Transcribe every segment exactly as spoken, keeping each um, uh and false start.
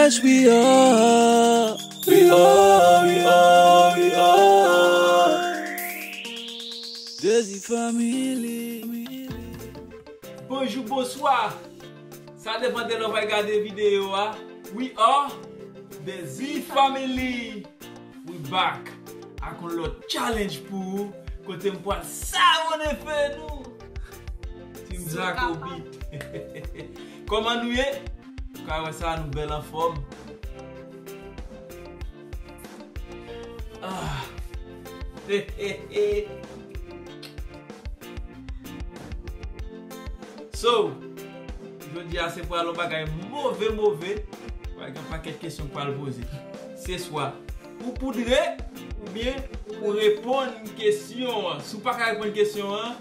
Yes, we are. We are, we are, we are. Dezi Family. Bonjou, bonswa. Sa depann de lè w pral gade videyo a. We are Dezi Family. We back ak yon lòt challenge pou ou, kote m pral savonnen fè nou. Team Zako Beat. Kòman nou ye? Ou ka wè sa, nou bèl anfòm. Ah. So, jodi a se pral yon bagay move, move. Pral gen pakèt kesyon k pral poze. Se swa ou poudre, oubyen ou reponn kesyon an. Si w pa ka reponn kesyon an,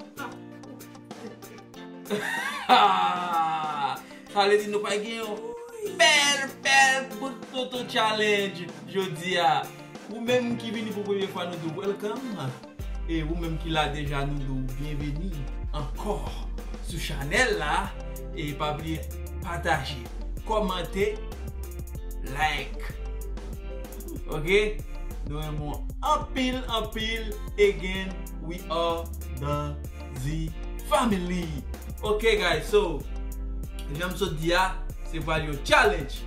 sa vle di nou pral gen yon bèl, bèl bout tonton challenge jodi a. Ou menm ki vini pou premye fwa, nou di w welcome. E ou menm ki la deja, nou di w byenveni ankò sou chanèl la. E pa bliye pataje, kòmante, like. Ok? Nou renmen w anpil, anpil. Again, we are the Z Family. Ok, guys, so, jan m sot di a, se pral yon challenge.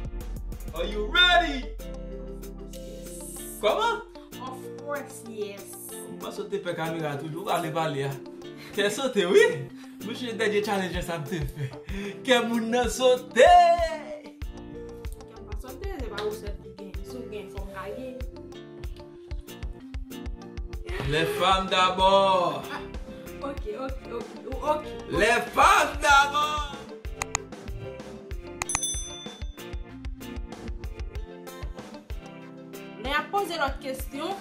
Are you ready? Kòman? Of course, yes. M panse w te pè kamera toujou, ou pa vle pale a. Kè sote, wi. Mwen sonje dènye challenge sa m te fè. Kè moun nan sote. Kè m pa sote, se pa ou sèl ki gen. Si w gen, fò m gaye. Les femmes d'abord. Ah, ok, ok, ok, ok. Les femmes d'abord. Lè y ap poze lòt kesyon,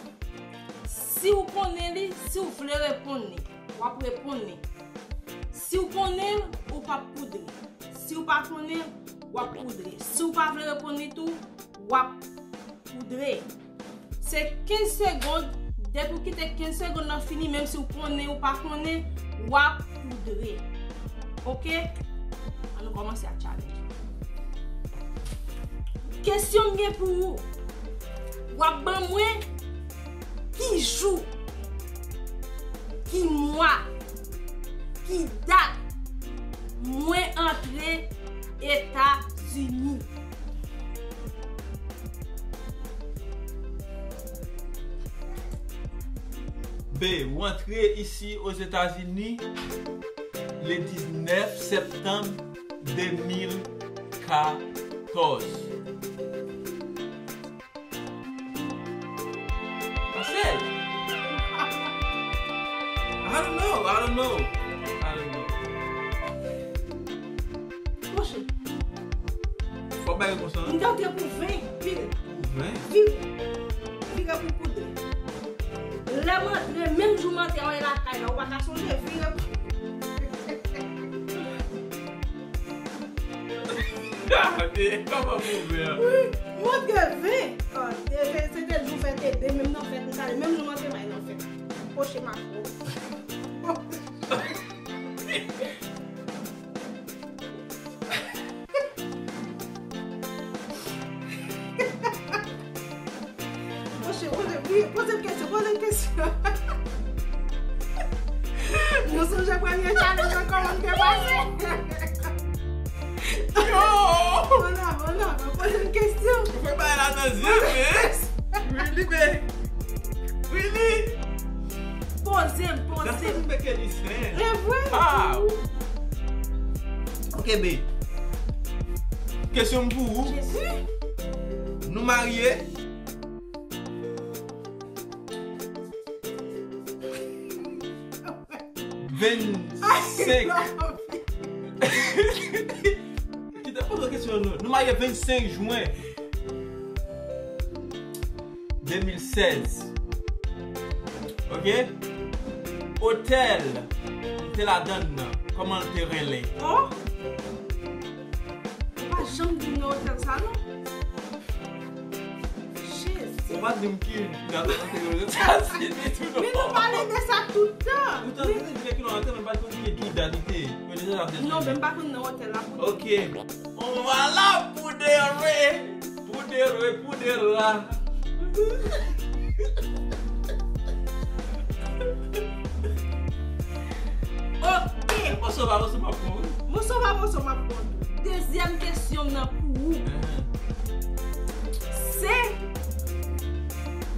si w konnen li, si w vle reponn li, w ap reponn li. Si w konnen l, ou p ap poudre. Si w pa konnen l, w ap poudre. Si w pa vle reponn li tou, w ap poudre. Se kenz segonn, depi w kite kenz segonn nan fini, menm si w konnen ou pa konnen, w ap poudre. Ok? An nou kòmanse ak challenge. Kesyon m gen pou ou. W ap ban mwen ki jou, ki mwa, ki dat mwen antre Etazini. B, ou antre isi Ozetazini le diznèf septanm de mil katòz. That's it. I don't know, I don't know, I don't know. Monchè. Fò bay konsa. M t antre pou ven, vire. Pou ven? Vire. Vire pou poudre. Lè m antre, menm jou m antre, an lakay la, ou pa ka sonje, vire pou Gade kòman m ouvè a. Wi, m antre ven. Ah, se te jou fèt e de, menm nan fèt, m t ale, menm jou m antre, m al nan fèt. Poche makro. Monchè, poze, wi, poze m kesyon, poze m kesyon. Nou sonje premye challenge lan, kòman l te pase? Yo! Vwala, vwala, poze m kesyon. Ou fè bagay la nan zye, men. Really, babe? Really? Poze m, poze m. That's what make any sense. E vre? Ah! Ok, babe. Kesyon m pou ou. Jezi. Nou marye? Vennsenk. Kite poze kesyon nou. Nou marye vennsenk jen de mil sèz. Ok? Otèl m te ladann nan, kòman l te rele? Oh! Ou pa janm di m nan otèl sa, non. Jezi. Ou pa di m ki dat ou te rele sa, se di tou non. Men nou pale de sa tout tan. Ou tande di ke nou antre, men pa konn ki, ki dat li te. Men deja ap desann. Non, men m pa konn nan otèl la pou. Ok. On va la pou de re. Ero e pou de la. Ok. Moso pa moso m ap pran. Moso pa moso m ap pran. Dezyèm kesyon m nan pou ou. Se,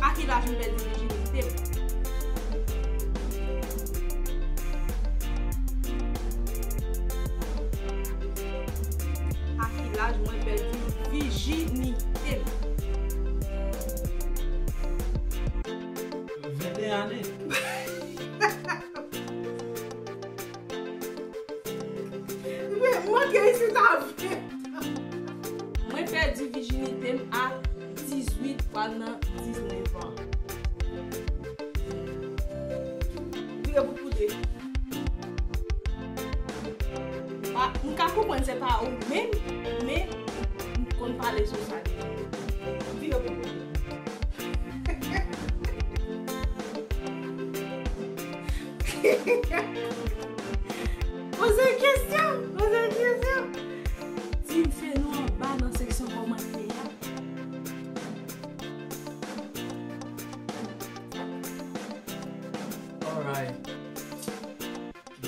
a ki laj mwen pèdi vijinite m? A ki laj mwen pèdi vijinite m? Venteyen ane. Men, montre isit avè. Mwen pèdi vijinite m a dizuit, pral nan diznèf an. Vire pou kote. Ah, m ka konprann se pa ou menm, men m konn pale sou sa deja. Vire pou kote. Poze kesyon, poze kesyon. Di m fè nou anba nan seksyon kòmantè a. Alright.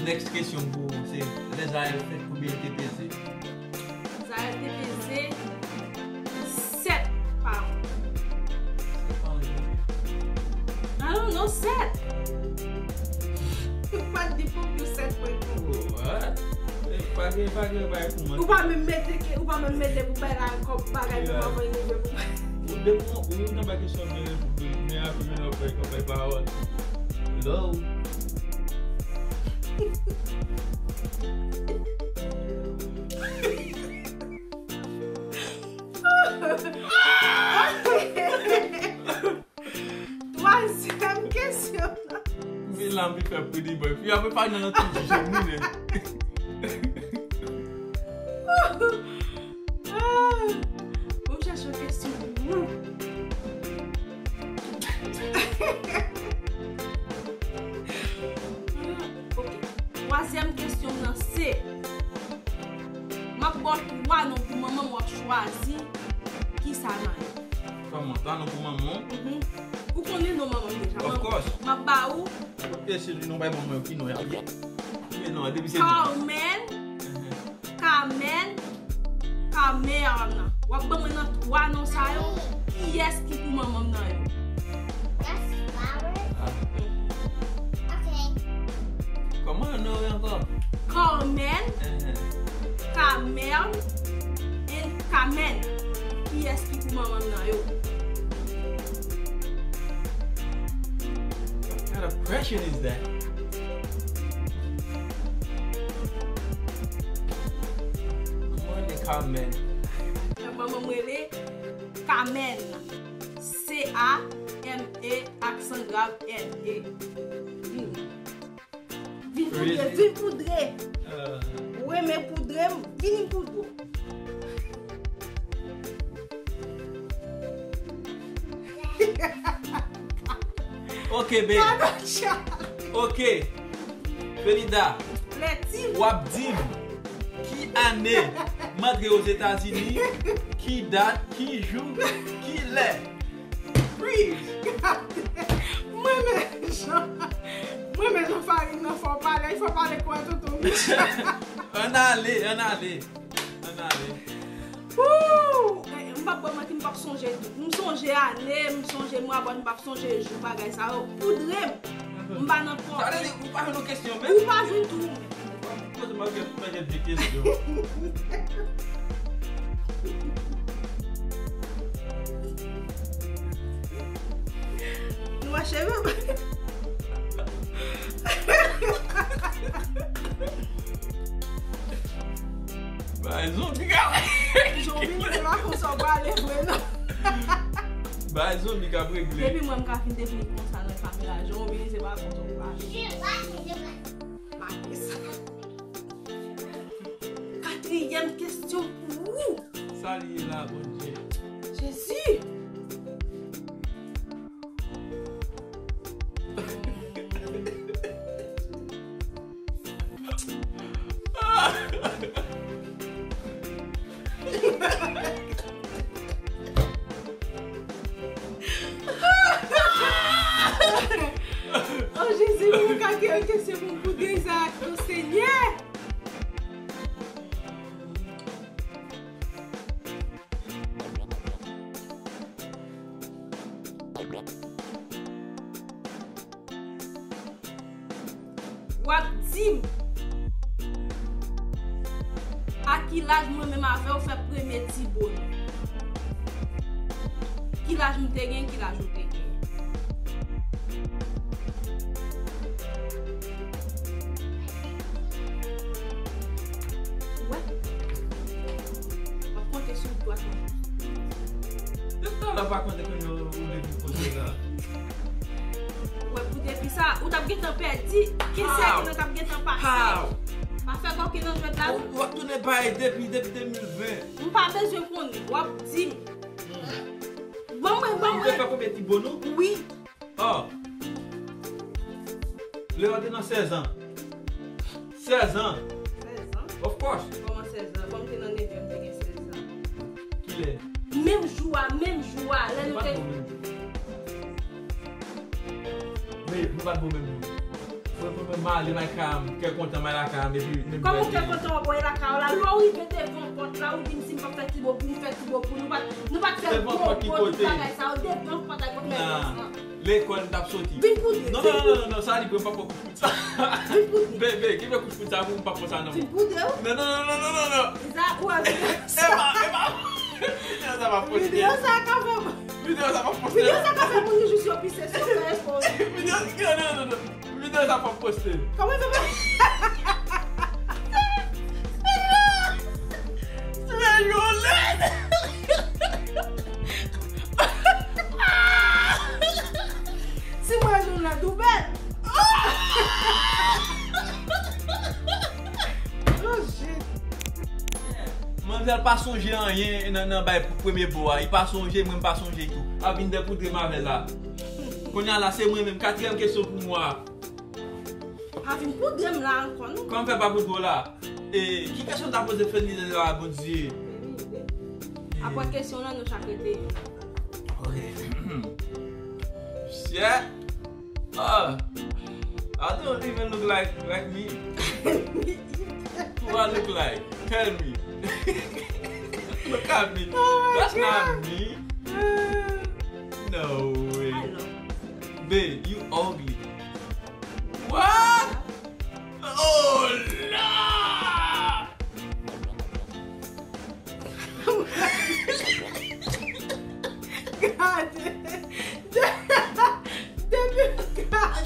Next kesyon pou ou se, lè Zael fèt, konbyen li te peze? Zael te peze sèt pound. Sèt pound. I don't know, sèt. Ou pa t di pou m sèt pwen konbyen. Oh, what? Eh, pa gen, pa gen bagay pou mwen. Ou pa menm mete ke, ou pa menm mete pou bay la kòb bagay pou mwen rive pou. Ou de pou ou nan bagay kesyon men, men apre men nan fè kanpay pawòl. Hello. Twazyèm kesyon nan. Vin la, m vin fè pretty boy. Fi a pa nan tout jije moun. Ah, bon, m chèche yon kesyon pou ou. Ok. Twazyèm kesyon nan se, m ap ba w twa non pou manman m, w ap chwazi kisa nan yo. Kòman? Twa non pou manman w? Mhm. Ou konnen non manman m deja. Of course. M ap ba ou. E se li non bay manman yo ki non y ap ye. Men non, depi se Carmen. Mhm. Carmen, Carmen. W ap ban mwen nan twa non sa yo. Kiyès ki pou manman m nan yo? That's flowers. Ah. Okay. Kòman non yo ankò? Carmen, Carmen, and Carmen. Kiyès ki pou manman m nan yo? What kind of question is that? Mwen rele Carmen. Manman m rele Carmen. C A M E, aksan grav, N E. Vin poudre, vin poudre. Ou renmen poudre, vini poudre. Ok, babe. Ok. Felida, w ap di m ki ane m antre Ozetazini, ki dat, ki jou, ki lè. Freeze! Mwen menm jan, mwen menm jan farin nan fò pale, fò pale kwa tonton Michel. Ann ale, ann ale, ann ale. Woo! Eh, m p ap ba w manti, m p ap sonje. M sonje ane, m sonje mwa, but m p ap sonje jou bagay sa yo. Poudre m. M pa nan pòte. Sa vle di, ou pa jwenn yon kesyon menm? Ou pa jwenn tou. Poze m yon kesyon. Nou mache menm. Bay zonbi ka. Zonbi, se pa konsa w prale vre, non. Bay zonbi k ap regle. Depi mwen m ka fin defini konsa nan kamera, zonbi, se pa konsa w prale. Make sa. Katriyèm kesyon pou ou. Sa li ye la, Bondye? Jezi! Kesyon pou m poudre Isaac, o Senyè! W ap di m a ki laj mwen menm avè w fè premye ti bo nou. Ki laj m te gen, ki laj ou te gen? Ou wè? M ap konte sou dwat mwen. Depi talè w pa konte kounye a ou leve kote la. Ou wè pou depi sa, ou t ap gentan pèdi, kenz sèk lan t ap gentan pase. How? Pa fè kòki nan jwèt la. Ou, ou ap tounen bay depi, depi de mil ven. M pa bezwen konnen, w ap di m. Ban mwen, ban mwen. Ou te fè konbyen ti bo nou? Wi. Oh. Lè w te nan sèz an. Sèz an. Sèz an? Of course. Kòman sèz an? Kòm te nan nevyèm, te gen sèz an. Kilè? Menm jou a, menm jou a, lè nou te. Men, nou pa t bon menm jou. Mwen, mwen, mwen, m ale lakay m, kè kontan, m ale lakay m, epi menm jou a. Kòman kè kontan w ap wè lakay w la? Lè w rive devan pòt la, ou di m si m p ap fè ti bo pou m fè ti bo pou nou pa t, nou pa t fè gwo gwo tout bagay sa yo devan pòt la kot mètres lan. Lekòl m t ap soti. Vin pou de. Non, non, non, non, non, sa li pran pa pran kout poud sa. Vin pou de. Bebe, ki fè kout poud sa pou m pa pran sa nan men w? Vin pou de. Non, non, non, non, non, non, non. Sa ou a vin. Epa, epa. Videyo sa pa poste. Videyo sa ka fè m. Videyo sa pa poste. Videyo sa ka fè moun yo jis yo pise sou fè espo. Videyo, non, non, non, non. Videyo sa pa poste. Kòman sa pa? Sou la yo lèd. Si mwen nou nan doubèt. Oh, shit. Manzèl pa sonje anyen nan, nan bay premye bo a. Li pa sonje, mwen m pa sonje tou. Ap vin depoudre m avè l la. Kounye a la, se mwen menm. Katriyèm kesyon pou mwa. Pa vin poudre m la ankò, non. Kòman fè pa poudre w la? E, ki kesyon w ta poze Fenilè la, Bondye? Apre kesyon lan, nou chak rete youn. Ok. Shit. Ah, I don't even look like, like me. Who I look like? Tell me. Look at me. Oh my God. That's not me. No way. I love you. Babe, you ugly. What? Oh, Lord! Gade. Depi gade.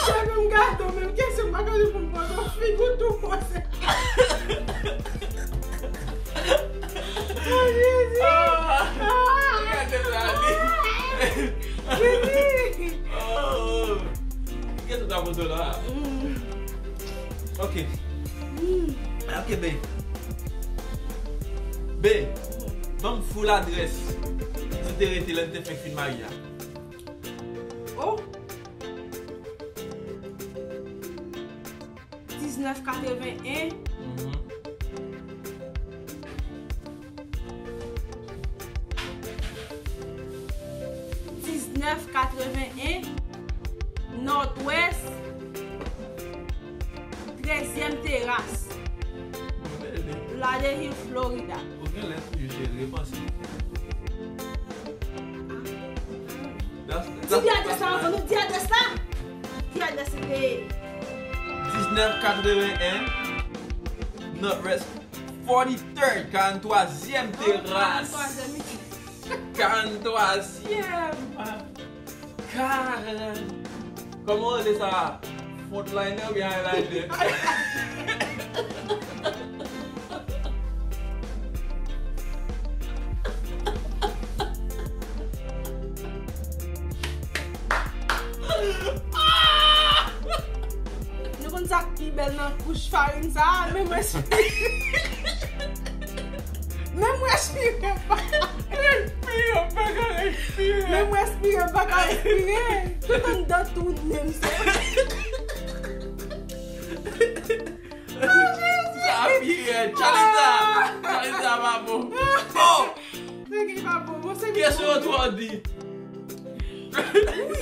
Depi m gade w, menm kesyon m pa konnen pou m poze w, figi w tou pwose. Oh, Jezi! Ah! Gade sa, li. Jezi! Oh! Kèt ou ta poze la? Mm. Ok. Mm. Ok, babe. Babe, ban m full adrès. Kote te rete lè n te fenk fin marye a? Oh! Diznèf katreven en. Mhm. Diznèf katreven en, Nòdwès, trèzyèm teras, Lauderdale Hill, Florida. Ou gen lè toujou cheri, panse. Di adrès la anvan nou, di adrès la. Di adrès li te ye. Diznèf katreven en Northwest forty-third, karannntwazyèm teras. Karannntwazyèm. Karannntwazyèm. Karen. Kòman w rele sa? Frontliner oubyen highliner? Nou konn sa k pi bèl nan kouch farin sa a, menm respire. Menm respire pa. Respire, pa ka respire. Menm respire, pa ka respire. Tout anndan tou nen m se. Oh, Jezi! Sa pi rèd. Chalita! Chalita pa bon. Oh! Se ki pa bon, bon, Kesyon yo twò di. Wi.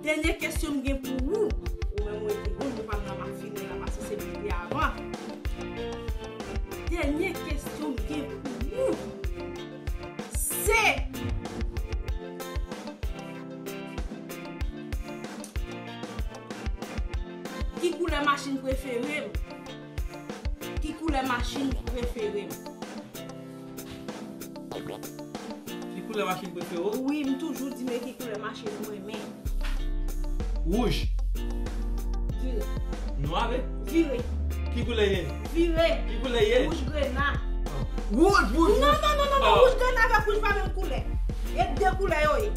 Dènye kesyon m gen pou ou. Ou menm ou rete bon, ou pa nan mak fini la, paske se bebe avan. Dènye kesyon m gen pou ou. Se ki koulè machin prefere m? Ki koulè machin prefere m? Ki koulè machin prefere w? Wi, m toujou di men ki koulè machin m renmen. Wouj. Vire. Nwa, vre? Vire. Ki koulè ye? Vire. Ki koulè ye? Wouj grena. Wouj, wouj, non, wouj. Non, non, non, non, non. Oh. Wouj grena avèk wouj pa menm koulè. E de koulè yo ye.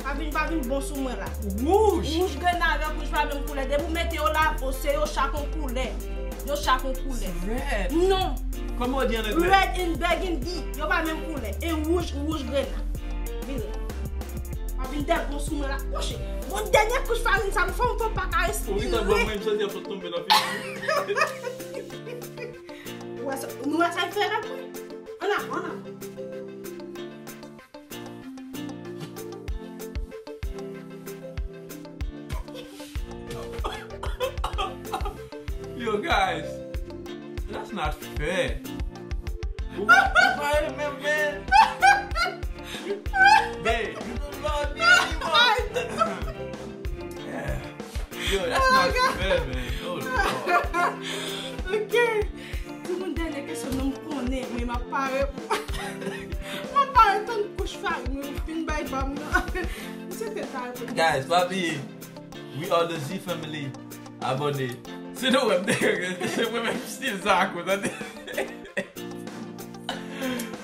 Pa vin, pa vin bon sou mwen la. Wouj. Wouj grena avèk wouj pa menm koulè. Depi w mete yo la, o, se yo chak yon koulè. Yo chak yon koulè. Red. Non. Kòman w di an anglè? Red and burgundy. Yo pa menm koulè. E wouj, wouj grena. Vire. Pa vin tèl bon sou mwen la. Monchè, bon, dènye kouch farin sa m fè, m fè w pa ka respire. Ou ri tan bon, mwen, m santi ap sot tonbe nan figi. Ou wè sa, nou wè sa l fè la, mwen? Ann avan, ann avan. Yo, guys, that's not fair. Ou pa, ou pa renmen, man. Babe, you don't love me anymore. Yeah. Yo, that's not fair, man. Oh, Lord. Ok. Timoun, dènye kesyon, non, m konnen, men m ap pare. M ap pare tann kouch farin, mwen fin bay pa m nan. Misye te ta reponn. Guys, pa bliye, we are the Z family. Abòne. Si nou wè m te, se mwen menm stil sa akoz, tande.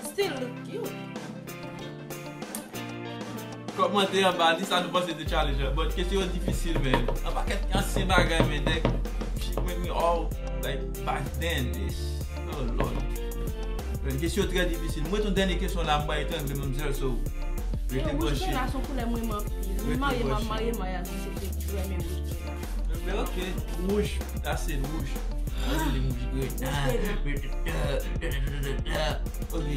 Still look cute. Kòmante anba, di sa nou panse de challenge la. But kesyon yo difisil, man. Yon pakèt ansyen bagay, man. That shit make me all, like, back then. It's, oh, Lord. Man, kesyon yo trè difisil. Mwen, yon dènye kesyon la, m pral etrangle manmzèl, so, rete branche. Yo, wouj grena se yon koulè mwen renmen anpil. Mwen marye, m ap marye, maryaj mwen se te renmen wouj grena. Men ok, wouj, that's it, wouj. Wouj grena. Ok.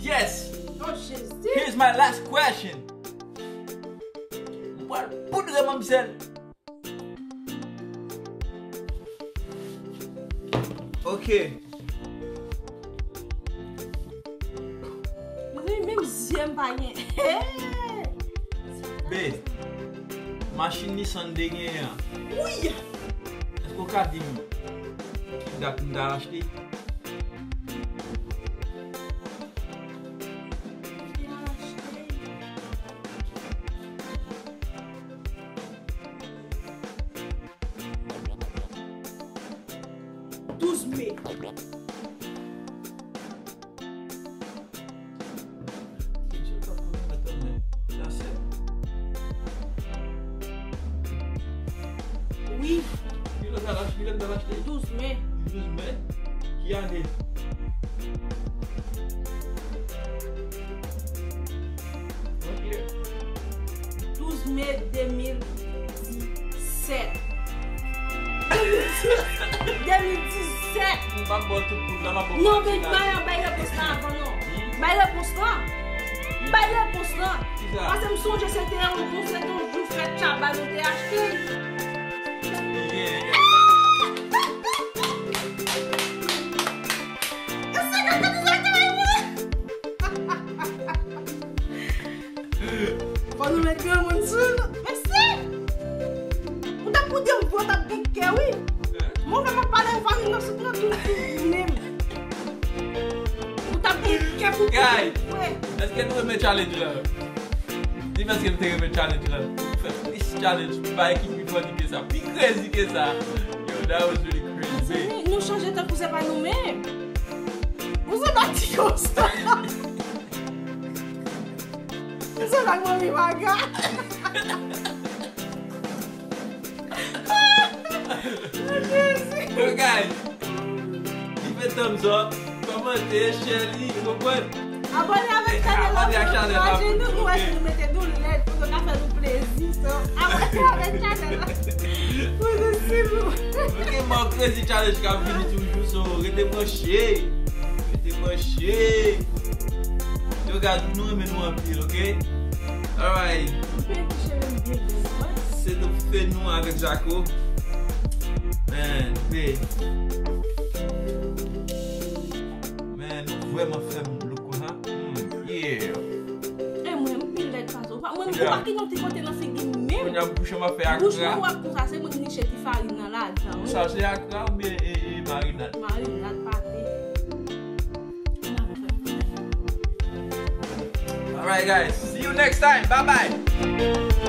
Yes! Oh, Jezi! Here's my last question. Mwen pral poudre manmzèl. Ok. Mwen menm zye m pa gen. Be, machin Nissan de genyen an. Wi! Èske w ka di m ki dat m ta achte? Ki al achte? Douz me. Wi. Ki lè w t al achte? Douz me. Douz me? Ki ane? What year? Douz me de mil disèt. De mil disèt. M p ap ba w tout poud la, m ap ba w pati la. Non, men bay, bay repons la avan non. Hmm? Bay repons la. Bay repons la. Ki sa? Paske m sonje se te yon, se te yon jou fèt Chaba nou te achte. Yeah. Fò nou met granmoun sou nou. Mèsi! Ou t ap pou di m vre, w t ap gen kè, wi. Mwen vrèman pale anvan nou nan sou trant tou, tou, menm. Ou t ap gen kè pou vre. Guys, èske nou renmen challenge la? Di m èske nou te renmen challenge la? Fè plis challenge, pa ekip pi funny ke sa, pi crazy ke sa. Yo, that was really crazy. Mezanmi, nou chanje tankou se pa nou menm. Ou se pa ti konsa. Ou se pa manmi maga. Yo, guys, give a thumbs up, kòmante, share li, ou konprann? Abòne avèk chanèl la. Abòne ak chanèl la. Encouraje nou, nou wè si nou mete nou lèd pou nou ka fè nou plezi. So, abòne avèk chanèl la. Pou nou swiv nou. Ok, mò crazy challenge k ap vini toujou. So, rete branche. Rete branche. Yo, guys, nou renmen nou anpil, ok? Alright. Mwen touche menm byen byen, wè. Se nou fè nou avèk Jaco. Man, babe. Man, nou vrèman fè m look konsa. Hmm, yeah. E mwen, m pi lèd pase w. Mwen, ou pa ki yon ti kote nan figi m menm. Kounya bouch an m ap fè Bouch akra. Mwen w ap konsa, se mwen ki niche ti farin nan ladan, wi. Sa se akra oubyen e, e marinad? Marinad pate. Alright, guys. See you next time. Bye bye.